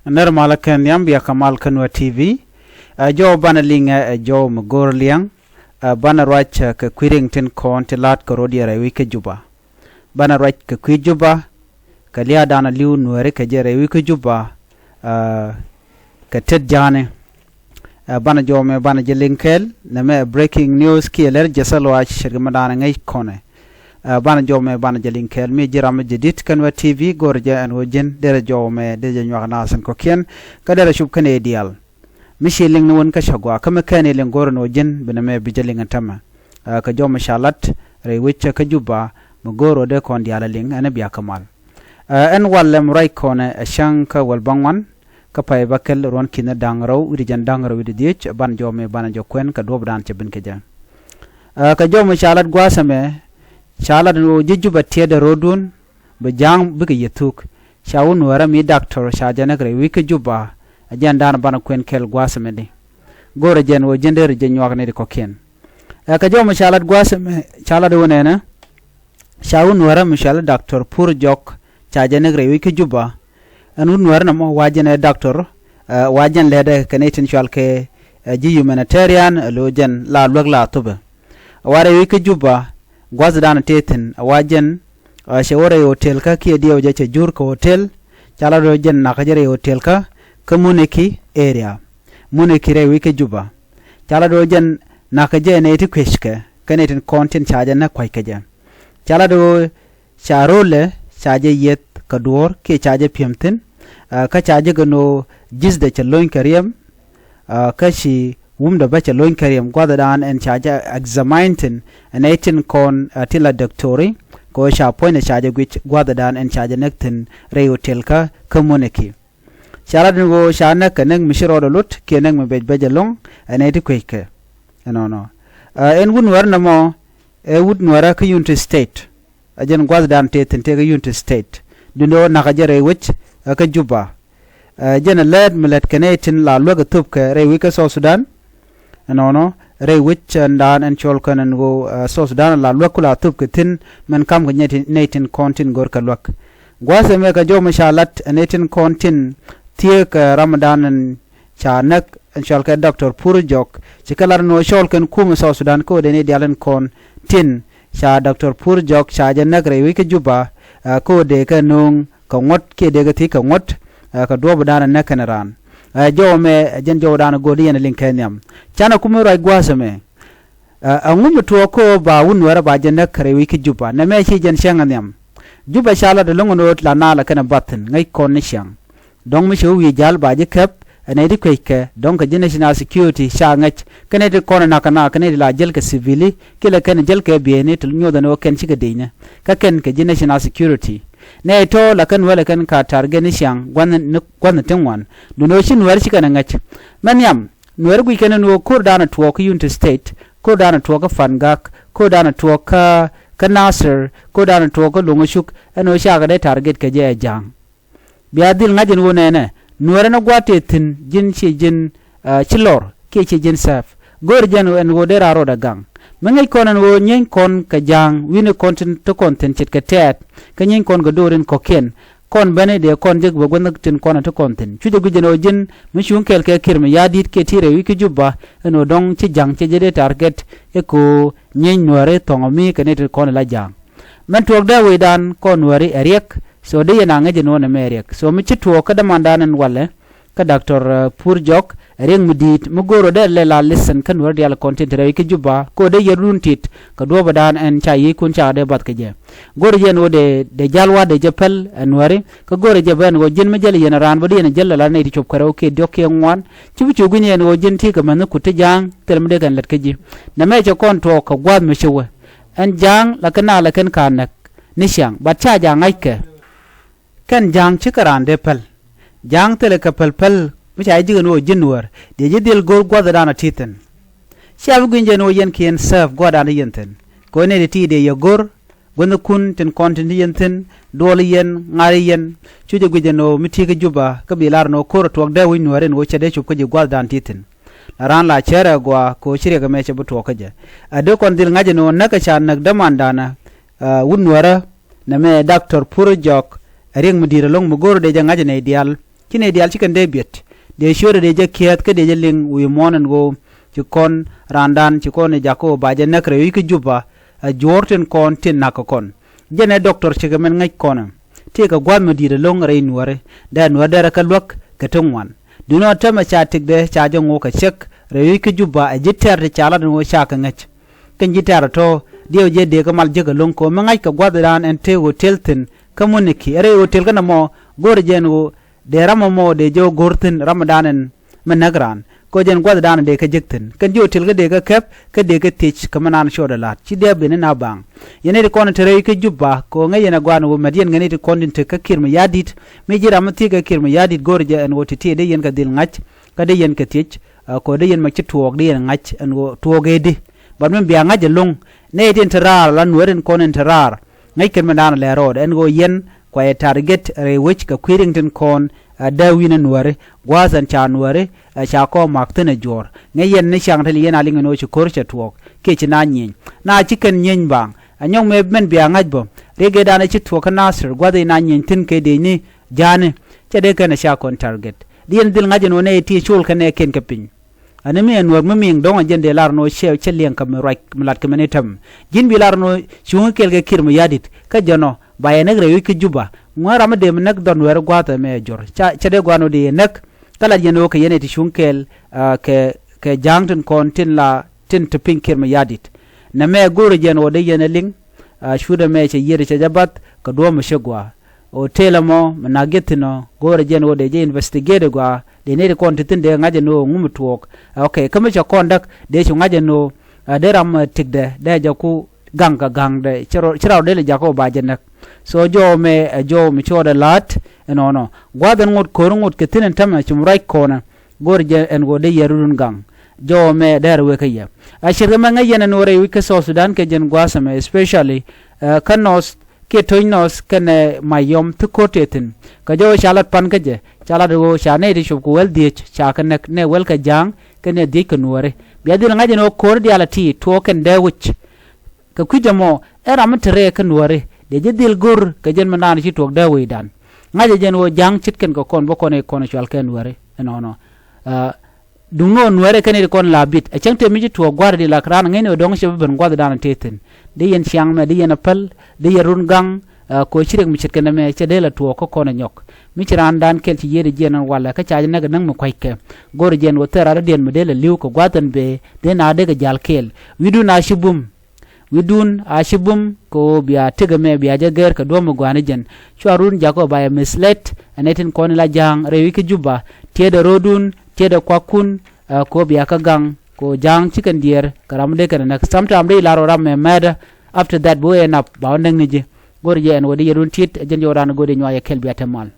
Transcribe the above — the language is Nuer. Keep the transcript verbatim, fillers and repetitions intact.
Nɛr malä kɛ nhiam, bia kɛ mal kä Nuɛr T V. Ɛ jɔw banɛ liŋɛ ɛ jɔw mi go̱o̱r liɛŋ. Ɛ banɛ ruac kɛ kui̱ riŋ tin kɔn ti la̱t kɛ rɔ̱diɛn rɛy wec kä Juba. Banɛ ruac kɛ kui̱ Juba kɛ lia̱a̱dan a li̱w Nuääri kɛ jɛ rɛy wec kä Juba. Ɛ kɛ tet ja̱a̱ni. Ɛ banɛ jɔw mɛ banɛ jɛ liŋ kɛɛl nɛmɛ ɛ breaking news kiɛ lɛr jɛ thil wac ce̱tkɛ mi da̱a̱n ɛ ŋäc kɔnɛ. Ɛ banɛ jɔw mɛ banɛ jɛ liŋ kɛɛl mi ji̱ ram mi jɛ di̱t kä Nuɛr T V, go̱o̱rɛ jɛ ɛn ɣöö ji̱n derɛ jɔw mɛ derɛ jɛ nyuak naath in kɔ̱kiɛn kä derɛ cop kɛn ɛ diaal. Mi ci liŋ ni wän kä cä gɔaa kä mi kɛn ɛ liŋ go̱o̱rɛ ɛn ɣöö ji̱n bi nɛmɛ bi jɛ liŋ ɛn tämɛ. Ɛ kɛ jɔw mi ca lat rɛy wec kä Juba mi go̱o̱r ɣöö dee kɔn diaal ɛ liŋ ɛn bia kɛ mal. Ɛ ɛn walɛ mi ruac kɔnɛ ɛ cäŋ kä wäl bäŋuan kä pay bäkɛl ruɔ̱n ki̱n da̱ŋ rɛw wi̱cdɛ jiɛn da̱ŋ rɛw wi̱cdɛ dhieec. Banɛ jɔw mɛ banɛ jɛ kuɛn kɛ duɔ̱ɔ̱pdan cɛ ben kɛ jɛ. Ɛ kɛ jɔw mi ca lat gua̱a̱th ɛmɛ, ca lat ɛn ɣöö ji̱ Juba tiɛɛtdɛ ro̱o̱dun bi ja̱a̱ŋ bikɛ yɛ thuk. Ca wut Nuäärä mi doctor ca jɛ näk rɛy wec kä Juba. Ɛ jɛn da̱a̱n banɛ kuɛn kɛɛl gua̱a̱th ɛmɛ di go̱o̱rɛ jɛ ɛn ɣöö ji̱n derɛ jɛ nyuak ni di kɔ̱kiɛn. Ɛ kɛ jɔw mi ca lat gua̱a̱th ɛmɛ, ca lat ɣöö nɛnɛ ca wut Nuäärä mi cɔal i̱ doctor Pur Jɔk ca jɛ näk rɛy wec kä Juba. Ɛn wut Nuäärä nɔmɔ wa jɛn ɛ doctor, ɛ wa jɛn lɛtdɛ kɛ nɛy tin cɔal kɛ ɛ ji̱ humanitarian, ɛ lo̱o̱ jɛn la luäk la thopɛ. Ɛ wa rɛy wec kä Juba gua̱thdan tëë thi̱n ɛ wa jɛn, ɛ cɛ wä rɛy hotel kä kiɛ diɛw jɛ cɛ jur kɛ hotel. Ca la do̱ jɛn nakä jɛ rɛy hotel kä kä Muniki area. Muniki rɛy wec kä Juba. Ca la do̱ jɛn nakä jɛ nɛy ti kueckɛ kɛ nɛy tin kɔn tin ca jɛ näk kua̱ckɛ jɛ. Ca la do̱ ca ro̱lɛ ca jɛ yieth kɛ duɔ̱ɔ̱r kiɛ ca jɛ pi̱em thi̱n. Ɛ kä ca jɛ gɛ no̱o̱ ji̱thdɛ cɛ lo̱ny kɛ riɛm. Ɛ kä ci wumdɛ bä cɛ lo̱ny kɛ riɛm gua̱thdan ɛn ca jɛ examine thi̱n. Ɛn ɛ tin kɔn ɛ tin la dɔktori kɛ ɣöö ca puɔ̱nydɛ ca jɛ guic gua̱thdan ɛn ca jɛ näk thi̱n rɛy hotel kä kä Muniki. Ca lat ni ɣöö ca näk kɛ näk mi ci rɔɔdɛ lot kiɛ näk mi bɛc bɛc ɛlɔ̱ŋ. Ɛn ɛ ti kueckɛ ɛnɔnɔ. Ɛ ɛn wut Nuäärä nɔmɔ ɛ wut Nuäärä kä Unity State. Ɛ jɛn gua̱thdan tëë thi̱n tëë kä Unity State. Duundɛ ɣöö nakä jɛ rɛy wec ɛ kä Juba. Ɛ jɛn ɛ lät mi lät kɛ nɛy tin la luäk ɛ thöpkɛ rɛy wec kä South Sudan. Ɛnɔnɔ rɛy wec ɛn da̱a̱n ɛn cɔl kɛn ɛn ɣöö ɛ South Sudan la luäk ku la thöpkɛ thi̱n. Mɛn ka̱mkɛ nɛy tin kɔn tin go̱rkɛ luäk. Gua̱a̱th ɛmɛ kɛ jɔw mi ca lat ɛ nɛy tin kɔn tin thieek ɛ ramdan ɛn ca näk ɛn cɔal kɛ doctor Pur Jɔk. Ci kɛ lat ɛn ɣöö cɔl kɛn kumɛ South Sudan kä ɣöö dee ni diaal in kɔn tin ca doctor Pur Jɔk ca jɛ näk rɛy wec kä Juba. Ɛ kä ɣöö dee kɛ nööŋ kɛ ŋuɔ̱t kiɛ dee kɛ thiec kɛ ŋuɔ̱t. Ɛ kɛ duɔ̱ɔ̱pdan ɛ näk kɛn raan. Ɛ jɔw ɛmɛ ɛ jɛn jɔwdan ɛ go̱o̱r di yɛn ɛ liŋ kɛ nhiam. Canɛ kumɛ ruac gua̱a̱th ɛmɛ. Ɛ ɛŋu mi tuɔɔk kä ɣöö ba wut Nuäärä ba jɛ näk rɛy wec kä Juba nɛmɛ ci jɛn cäŋ ɛ nhiam. Juba ca lat ɛlɔ̱ŋ ɛn ɣöö la naalɛ kɛn ɛ bath thi̱n ŋäc kɔn ni ciaŋ. Dɔ̱ŋ mi ci wä wi̱i̱ ja̱l ba ji̱ käp. Ɛ nɛy ti kueckɛ dɔ̱ŋ kɛ ji̱ national security ca ŋäc kɛ nɛy ti kɔn ɛ na̱k kɛ na̱k kɛ nɛy ti la jäl kɛ civili kiɛ lɛ kɛn jäl kɛ bieyni ti nyuɔth ɛn ɣöö kɛn cikɛ diecnɛ. Kä kɛn kɛ ji̱ national security nɛy tɔ̱ la kɛn wälɛ kɛn ka target ni ciaŋ gua̱n ni gua̱n ni ti ŋuan. Duundɛ ɣöö ci Nuäär ci kɛn ɛ ŋäc. Mɛ nhiam Nuäär guic kɛn ɛn ɣöö ko̱rdan ɛ tuɔɔk kä Unity State, ko̱rdan ɛ tuɔɔk kä Pangak, ko̱rdan ɛ tuɔɔk kä kä Nasir, ko̱rdan ɛ tuɔɔk kä Loŋ Cuk ɛn ɣöö cakɛ dee target kɛ jɛ ɛ ja̱a̱ŋ. Bia dhil ŋa̱c ɛn ɣöö nɛnɛ Nuäärä ni gua̱a̱th tëë thi̱n ji̱n ci ji̱n, ɛ ci lɔr kiɛ ci ji̱n sɛp. Go̱o̱r jɛn ɛn ɣöö dee raan rɔɔdɛ gaŋ. Mi ŋäc kɔn ɛn ɣöö nyieeny kɔn kɛ ja̱a̱ŋ wi̱ni kɔn tin te kɔn thi̱n ce̱tkɛ tɛɛt kä nyieeny kɔn kɛ do̱r in kɔ̱kiɛn. Kɔn bäni dee kɔn jek bä guänh tin kɔn ɛ te kɔn thi̱n. Cucɛ guic ɛn ɣöö ji̱n mi cuŋ kɛɛl kɛ Kiir Mayardit kiɛ ti rɛy wec kä Juba ɛn ɣöö dɔ̱ŋ ci ja̱a̱ŋ ci jɛ dee target. Ɛ kɛ ɣöö nyieeny Nuääri thɔ̱ŋ ɛ mi kɛ ni ti kɔn ɛ la ja̱a̱ŋ. Mɛn tuɔɔk dee wecdan kɔn Nuääri ɛ riɛk. So dee yɛn a ŋäc ɛn ɣöö nɛmɛ ɛ riɛk. So mi ci tuɔɔk kä dämandan ɛn walɛ kä doctor, ɛ, Pur Jɔk ɛ riɛk mi di̱i̱t mi go̱o̱r ɣöö dee lɛ la listen kä Nuäär diaal kɔn tin te rɛy wec kä Juba kä ɣöö dee yɛn run tit kɛ duɔ̱ɔ̱pdan ɛn ca yiëëckun cakɛ dee bath kɛ jɛ. Go̱o̱r jɛ ɛn ɣöö dee, dee ja̱l wa̱a̱ dee jɛ päl ɛ Nuääri kä go̱o̱r jɛ bä ɛn ɣöö ji̱n mi jäl yɛn raan bä dee yɛn jäl la nɛy ti cop kärɛw kiɛ diɔ̱k kiɛ ŋuan. Ci bi cu gui̱ny ɛn ɣöö ji̱n ti kɛ mänh ni kut ti ja̱a̱ŋ thil mi dee kɛn lät kä ji̱. Nɛmɛ cɛ kɔn tuɔɔk kɛ gua̱a̱th mi ci wä. Ɛn ja̱a̱ŋ la kɛ naal la kɛn ka näk ni ciaŋ, but ca ja̱a̱ŋ ŋa̱ckɛ. Kɛn ja̱a̱ŋ cikɛ raan dee päl. Ja̱a̱ŋ thilɛ kɛ päl päl mi ca ji̱ ji̱ kɛn ɣöö ji̱n Nuäär dee ji̱ dhil go̱r gua̱thdan a ti thi̱n. Cia bi gui̱ny jɛn ɣöö yɛn kiɛ yɛn serve gua̱thdan ti yɛn thi̱n. Kɛ ɣöö nɛy ti ti dee yɛ go̱r guäthnikun tin kɔn tin ti yɛn thi̱n, duɔl yɛn, ŋa̱r yɛn. Cu jɛ guic ɛn ɣöö mi ti kä Juba kä bi lar ɛn ɣöö ko̱r ɛ tuɔɔk dee wi̱c Nuääri ɛn ɣöö cɛ dee cop kä ji̱ gua̱thdan ti thi̱n. La raan la cär ɛ gɔaa kɛ ɣöö ci riɛk ɛmɛ cɛ bi tuɔɔk kä jɛ. A dee kɔn dhil ŋa̱c ɛn ɣöö näk ɛ ca näk dämandan, ɛ, wut Nuäärä nɛmɛ doctor Pur Jɔk ɛ riɛk mi di̱i̱t ɛlɔ̱ŋ mi go̱o̱r dee jɛ ŋa̱c ɛ nɛy diaal. Ci nɛy diaal ci kɛn dee biɛt. Dee ciötdɛ dee jɛ kiɛth kä dee jɛ liŋ wi̱i̱ muɔ̱ɔ̱n ɛn ɣöö ci kɔn raandan ci kɔn ɛ jakä ɣöö ba jɛ näk rɛy wec kä Juba. Ɛ juɔ̱ɔ̱r tin kɔn tin na̱k kɛ kɔn. Jɛn ɛ doctor cikɛ mɛn ŋäc kɔn ɛ. Tëëkɛ gua̱a̱th mi di̱i̱t ɛlɔ̱ŋ rɛy nuääri. Dee nuäär derɛ kä luäk kɛ ti ŋuan. Duundɛ ɣöö täämɛ ca tëkdɛ ca jɛ ŋo̱o̱k kɛ cɛk rɛy wec kä Juba ɛ ji̱ tɛ̈r ti ca lat ɛn ɣöö ca kɛ ŋäc. Kɛn ji̱ tɛ̈r ɛ tɔ̱ diɛw jɛ dee kä mal jek ɛlɔ̱ŋ kɛ ɣöö mi ŋa̱ckɛ gua̱a̱th ëëdan ɛn tëë hotel thi̱n kä Muniki. Ɛ rɛy hotel kä nɔmɔ go̱o̱rɛ jɛ ɛn ɣöö dee ram ɛmɔ dee jɛ ɣöö go̱r thi̱n ram ëëdan ɛn mi näk raan. Kɛ ɣöö jɛn gua̱a̱th ëëdan dee kä jek thi̱n. Kɛn ji̱ hotel kä dee kä kɛp kä dee kä thiec kɛ mi naan ciötdɛ la̱t. Ci dee ben in a baŋ. Yɛn nɛy ti kɔn te rɛy wec kä Juba kɛ ɣöö ŋäc yɛn ɛ gɔaa ɛn ɣöö mɛt yɛn kɛ nɛy ti kɔn tin te kä Kiir Mayardit. Mi ji̱ ram mi thiec kɛ Kiir Mayardit go̱o̱rɛ jɛ ɛn ɣöö ti̱ti̱ dee yɛn kɛ dhil ŋa̱c. Kä dee yɛn kɛ thiec. Ɛ, kɛ ɣöö dee yɛn mɛ ci tuɔɔk dee yɛn ŋa̱c ɛn ɣöö tuɔɔk ëëdi. But min bia ŋa̱c ɛlɔ̱ŋ. Nɛy tin te raar la nuäär tin kɔn tin te raar. Ŋäc kɛn mi da̱a̱n lɛ rɔɔdɛ ɛn ɣöö yɛn kua yɛ target rɛy wec kɛ kui̱ riŋ tin kɔn, ɛ, dee wi̱n ɛ nuääri. Gua̱a̱th ɛn ca nuääri, ɛ, ca kɔn ma̱k thi̱n ɛ juɔ̱ɔ̱r. Ŋäc yɛn ni ciaŋ te li yɛn a liŋ ɛn ɣöö ci ko̱r cɛ tuɔɔk kiɛ ci na nyieny. Na ci kɛn nyieny baŋ. Ɛ nyɔk mëë min bia ŋa̱c bä. Riɛk ëëdan ɛ ci tuɔɔk kä Nasir gua̱th in na nyieny thi̱n kɛ dee ni ja̱a̱ni. Cɛ dee kɛn ɛ ca kɔn target. Di yɛn dhil ŋa̱c ɛn ɣöö nɛy ti col kɛn ɛ kɛn kɛ piny. Ani mi ɛ nuäär mi mi̱i̱ŋ dɔ̱ŋ ɛ jɛn dee lar ɛn ɣöö cɛ, cɛ liɛŋ kɛ mi ruac mi lat kɛ mɛn i̱ täämɛ. Ji̱n bi lar ɛn ɣöö cuŋ kɛɛl kɛ Kiir Mayardit kä jɛn ɔ ba yɛ näk rɛy wec kä Juba. Ŋuɛ̈n ram mi dee mi näk dhɔr nuääri gua̱a̱th ɛmɛ ɛ jɔr. Ca, cɛ dee gua̱a̱n ɣöö dee yɛ näk. Kä lat yɛn ɣöö kɛ yɛn ɛ ti cuŋ kɛɛl, ɛ, kɛ, kɛ ja̱a̱ŋ tin kɔn tin la tin te piny Kiir Mayardit. Nɛmɛ go̱o̱rɛ jɛn ɣöö dee yɛn ɛ liŋ, ɛ, cuut ɛmɛ cɛ yiëëd cɛ jɛ bath kɛ duɔ̱ɔ̱p mi ci gɔaa. Hotel ɛmɔ mi nak jɛ thi̱n ɔ go̱o̱rɛ jɛn ɣöö dee jɛ investigate gɔaa dee nɛy ti kɔn ti thi̱n dee ŋa̱c ɛn ɣöö ŋu mi tuɔɔk. Ok, kä mi cɛ kɔn däk dee cu ŋa̱c ɛn ɣöö, ɛ, dee ram, ɛ, tëkdɛ dee jɛ ku gaŋ kɛ ga̱ŋdɛ ci rɔ, ci rɔɔdɛ dee lɛ jakä ɣöö ba jɛ näk. So jɔw mɛ, ɛ, jɔw mi cɔɔdɛ la̱a̱t ɛnɔnɔ. Gua̱a̱th ɛn ŋot ko̱r ŋot kɛ thi̱n ɛn täämɛ cum ruac kɔnɛ. Go̱o̱r jɛ ɛn ɣöö dee yɛ run gaŋ. Jɔw mɛ dɛr wek kä yɛ. A ce̱tkɛ mɛ ŋäc yɛn ɛn ɣöö rɛy wec kä South Sudan kɛ jɛn gua̱a̱th ɛmɛ especially, ɛ, kä North kiɛ Toc North kɛnɛ Mayom thi ko̱r tëë thi̱n. Kɛ jɔw ca lat pan kä jɛ ca lat ɣöö ca nɛy ti cop kɛ wäl dhieec ca kɛ näk nɛ wäl kɛ ja̱a̱ŋ kɛnɛ dhieec kɛ nuääri. Bia dhil ŋa̱c ɛn ɣöö ko̱r diaal a ti tuɔɔk kɛn dee wec. Kɛ kui̱c ɛmɔ ɛ ram mi te rɛɛ kä nuääri dee ji̱ dhil go̱r kɛ jɛn mi naan ci tuɔɔk dee wecdan. Ŋa̱cɛ jɛn ɣöö ja̱a̱ŋ ce̱tkɛn kɛ kɔn bä kɔn ɛ kɔn ɛ cual kɛ nuääri ɛnɔnɔ. Ɛ, duŋni ɣöö nuääri kɛn i̱ ti kɔn la bit ɛ cäŋ tëë mi ci tuɔɔk gua̱a̱r di lak raan ŋäcni ɣöö dɔ̱ŋ cɛ bi ben gua̱thdan ɛ tëë thi̱n. Dee yɛn ciaŋ mɛ dee yɛn ɛ päl dee yɛn run gaŋ. Ɛ, kɛ ɣöö ci riɛk mi ce̱tkɛn ɛmɛ cɛ dee la tuɔɔk kä kɔn ɛ nyɔk. Mi ci raandan kɛl ci yiëëd ɛ jiɛn ɛn walɛ kä ca jɛ näk ɛ näk mi kua̱ckɛ. Go̱o̱r jɛn ɣöö thil raadädiɛn mi dee la li̱w kɛ gua̱a̱th ɛn bëë dee na dee kɛ ja̱l kɛɛl. Wi̱cdun a ci bum. Wi̱cdun a ci bum kɛ ɣöö bia tëk ɛmɛ bia jɛ gɛr kɛ duɔ̱ɔ̱p mi gɔaa ni jɛn. Cua run jakä ɣöö ba yɛ misled ɛ nɛy tin kɔn in la ja̱a̱ŋ rɛy wec kä Juba. Tiɛɛdɛ ro̱o̱dun tiɛɛdɛ kuakun, ɛ, kɛ ɣöö bia kä gaŋ kɛ ɣöö ja̱a̱ŋ ci kɛn diɛɛr kɛ ram mi dee kɛn ɛ näk. Sometime dee lar ɣöö ram mɛ mɛɛtdä. After that bi wee ɛ nap ba wä näk ni ji̱. Go̱r jɛ ɛn ɣöö dee yɛ run ti̱t ɛ jɛn jɔw raan ɛ go̱r dee nyuac ɛ kɛl bia te mal.